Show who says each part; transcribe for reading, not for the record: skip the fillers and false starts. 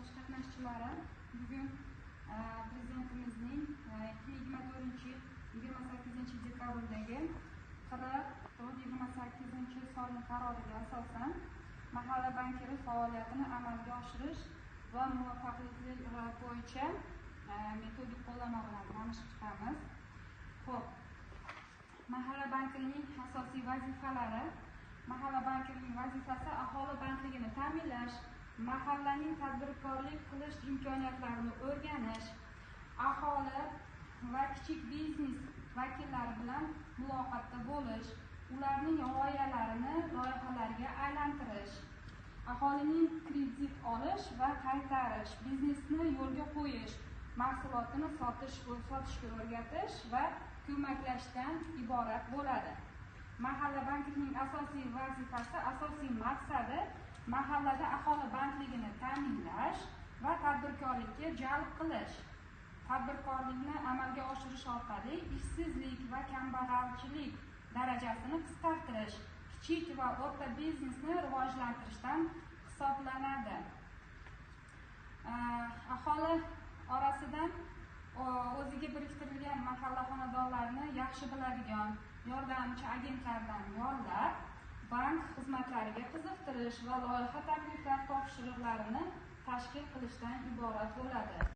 Speaker 1: Yig'ilish qatnashchilari, bugun Prezidentimizning 2024-yil 28-dekabrdagi 40.28 sonli qaroriga asosan mahalla bankiri faoliyatini amalga oshirish va muvaffaqiyatli bo'yicha metodik qo'llanma bilan tanishib chiqamiz. Xo'p, mahalla bankirining asosiy vazifalari. Mahalla bankirining vazifasi aholi bandligini ta'minlash, mahallaning tadbirkorlik qilish imkoniyatlarini o'rganish, aholi va kichik biznes vakillari bilan muloqotda bo'lish, ularning g'oyalarini loyihalarga aylantirish, aholining kredit olish va qaytarish, biznesni yo'lga qo'yish, mahsulotini sotishga o'rgatish va ko'maklashdan iborat bo'ladi. Mahalla bankirining asosiy vazifasi, asosiy maqsadi mahallada aholi bandligini ta'minlash va tadbirkorlikka jalb qilish, tadbirkorlikni amalga oshirish orqali ishsizlik va kambag'alchilik darajasini qisqartirish, kichik va o'rta biznesni rivojlantirishdan hisoblanadi. Aholi orasidan o'ziga biriktirilgan mahalla xonadonlarini yaxshi biladigan yordamchi agentlardan yollab, bank xizmatlariga qiziqtirish va loyiha takliflar topshiriqlarini tashkil qilishdan iborat bo'ladi.